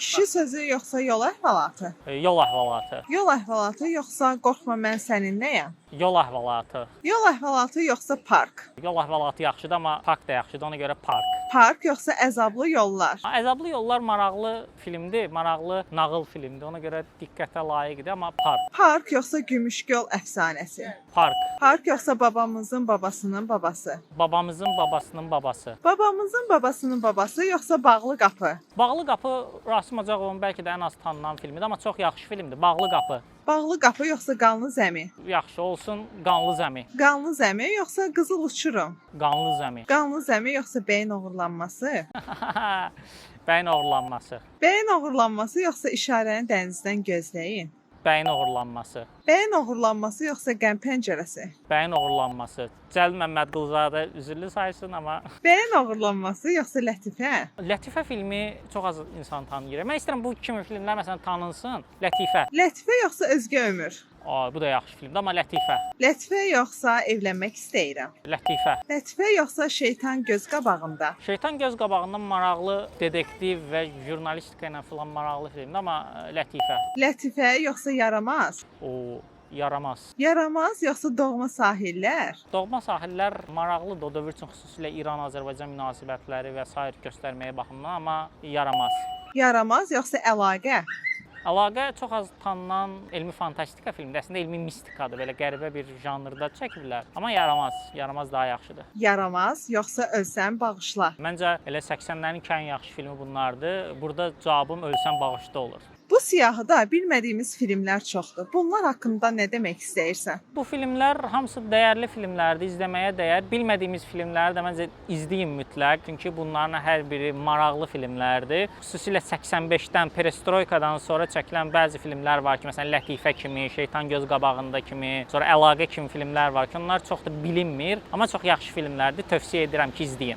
Kişi sözü yoxsa yol əhvalatı? Yol əhvalatı. Yol əhvalatı yoxsa qorxma mən səninləyəm? Yol əhvalatı. Yol əhvalatı yoxsa park? Yol əhvalatı yaxşıdır, amma park da yaxşıdır. Ona görə park. Park yoxsa əzablı yollar? Əzablı yollar maraqlı filmdir, maraqlı nağıl filmdir. Ona görə diqqətə layiqdir, amma park. Park yoxsa Gümüşgöl əfsanəsi? Park. Park yoxsa babamızın babasının babası? Babamızın babasının babası. Babamızın babasının babası yoxsa bağlı qapı? Bağlı qapı Rasim Ocaqovun bəlkə də ən az tanınan filmidir, amma çox yaxşı filmdir. Bağlı qapı. Bağlı qapı yoxsa qanlı zəmi? Yaxşı olsun, qanlı zəmi. Qanlı zəmi yoxsa qızıl uçurum? Qanlı zəmi. Qanlı zəmi yoxsa bəyin oğurlanması? Bəyin oğurlanması. Bəyin oğurlanması yoxsa işarəni dənizdən gözləyin? Bəyin oğurlanması. Bəyin oğurlanması yoxsa qəm pəncərəsi? Bəyin oğurlanması. Cəlil Məmmədquluzadə üzürlü saysın, amma Bəyin oğurlanması yoxsa Lətifə? Lətifə filmi çox az insan tanıyır. Mən istəyirəm bu kimi filmlər məsələn tanınsın. Lətifə. Lətifə yoxsa özgə ömür? Ay, bu da yaxşı filmdir, amma Lətifə. Lətifə yoxsa evlənmək istəyirəm? Lətifə. Lətifə yoxsa şeytan göz qabağında? Şeytan göz qabağında maraqlı detektiv və jurnalistika ilə filan maraqlı filmdir, amma Lətifə. Lətifə yoxsa yaramaz? O yaramaz. Yaramaz yoxsa doğma sahillər? Doğma sahillər maraqlıdır o dövr üçün, xüsusilə İran-Azərbaycan münasibətləri və sair göstərməyə baxımından, amma yaramaz. Yaramaz yoxsa əlaqə? Əlaqə çox az tanınan elmi fantastika filmidir. Əslində elmi mistikadır. Belə qəribə bir janrda çəkiblər. Amma yaramaz, yaramaz daha yaxşıdır. Yaramaz yoxsa ölsən bağışla? Məncə elə 80-lərin ən yaxşı filmi bunlardır. Burada cavabım ölsən bağışla olur. Bu siyahıda bilmədiyimiz filmlər çoxdur. Bunlar haqqında nə demək istəyirsən? Bu filmlər hamısı dəyərli filmlərdir, izləməyə dəyər. Bilmədiyimiz filmləri də məncə izləyin mütləq, çünki bunların hər biri maraqlı filmlərdir. Xüsusilə 85-dən, Perestroykadan sonra çəkilən bəzi filmlər var ki, məsələn Lətifə kimi, Şeytan göz qabağında kimi, sonra Əlaqə kimi filmlər var ki, onlar çox da bilinmir, amma çox yaxşı filmlərdir. Tövsiyə edirəm ki, izləyin.